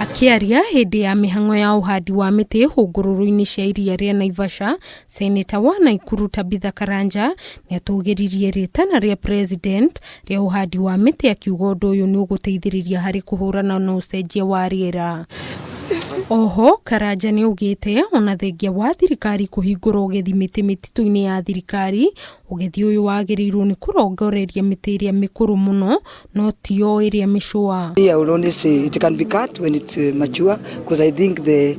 Akĩaria hĩndĩ ya mĩhang'o ya ũhandi wa mĩtĩ hũngũrũrũ-inĩ cia iria rĩa Naivasha, Seneta wa Naikuru Tabitha Karanja nĩatũgĩririe rĩtana rĩa President rĩa ũhandi wa mĩtĩ, akiuga ũndũ ũyũ nĩ ũgũteithĩrĩria harĩ kũhũrana na ũcenjia wa rĩera. Oho Karanja nĩaugĩte ona thengia wa thirikari kũhingũra ũgethi mĩtĩ mĩtitũ-inĩ ya thirikari, ũgethi ũyũ wagĩrĩirwo nĩ kũrongoreria mĩtĩ ĩrĩa mĩkũrũ mũno no ti o ĩrĩa mĩcũa. I will only say it can be cut when it's mature, because I think the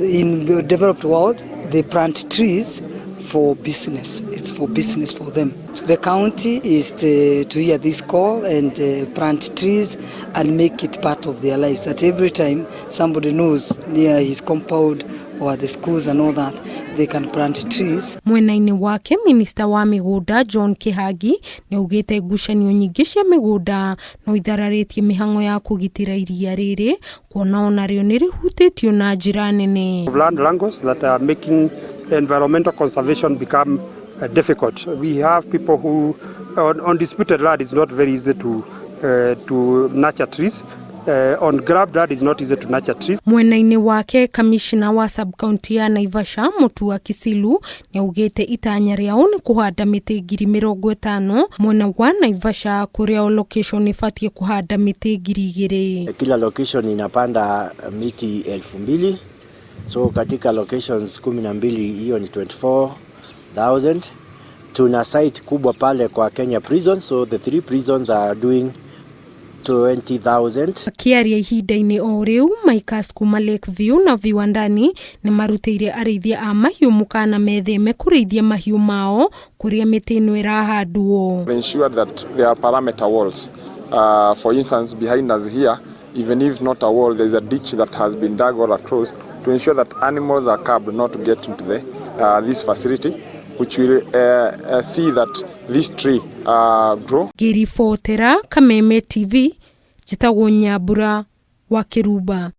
in the developed world they plant trees for business. It's for business for them. So the county is to hear this call and plant trees and make it part of their lives. That every time somebody knows near his compound or the schools and all that, they can plant trees. Mwena-inĩ wake, minista wa mĩgũnda John Kĩhangi nĩ augĩte ngucanio nyingĩ cia mĩgũnda no ithararĩtie mĩhang'o ya kũgitĩra iria rĩrĩ, kuona onarĩo nĩ rĩhutĩtio na njĩra nene. Land wrangles that are making environmental conservation become difficult. We have people who on disputed land is not very easy to nurture trees. On grabbed land is not easy to nurture trees. Mwena-inĩ wake, kamishna wa sub-county ya Naivasha Mutua Kisilu nĩ augĩte itanya rĩao nĩ kũhanda mĩtĩ 50,000 mwena wa Naivasha, kũrĩa o location ĩbatiĩ kũhanda mĩtĩ 2,000. Kila location inapanda miti 2,000, so katika locations 12 hiyo ni 24,000. Tuna site kubwa pale kwa Kenya Prisons, so the three prisons are doing 20,000. Akĩaria ihinda-inĩ o rĩu, Maikas kuma Lakeview na Viwandani nĩ marutĩire arĩithia a mahiũ mũkana metheme kũrĩithia mahiũ mao kũrĩa mĩtĩ ĩno ĩrahandwo. Ensure that there are parameter walls. For instance, behind us here, even if not a wall, there is a ditch that has been dug all across to ensure that animals are curbed not to get into this facility, which will see that this tree grow. Ngĩribotera Kameme TV, njĩtagwo Nyambura wa Kĩrumba.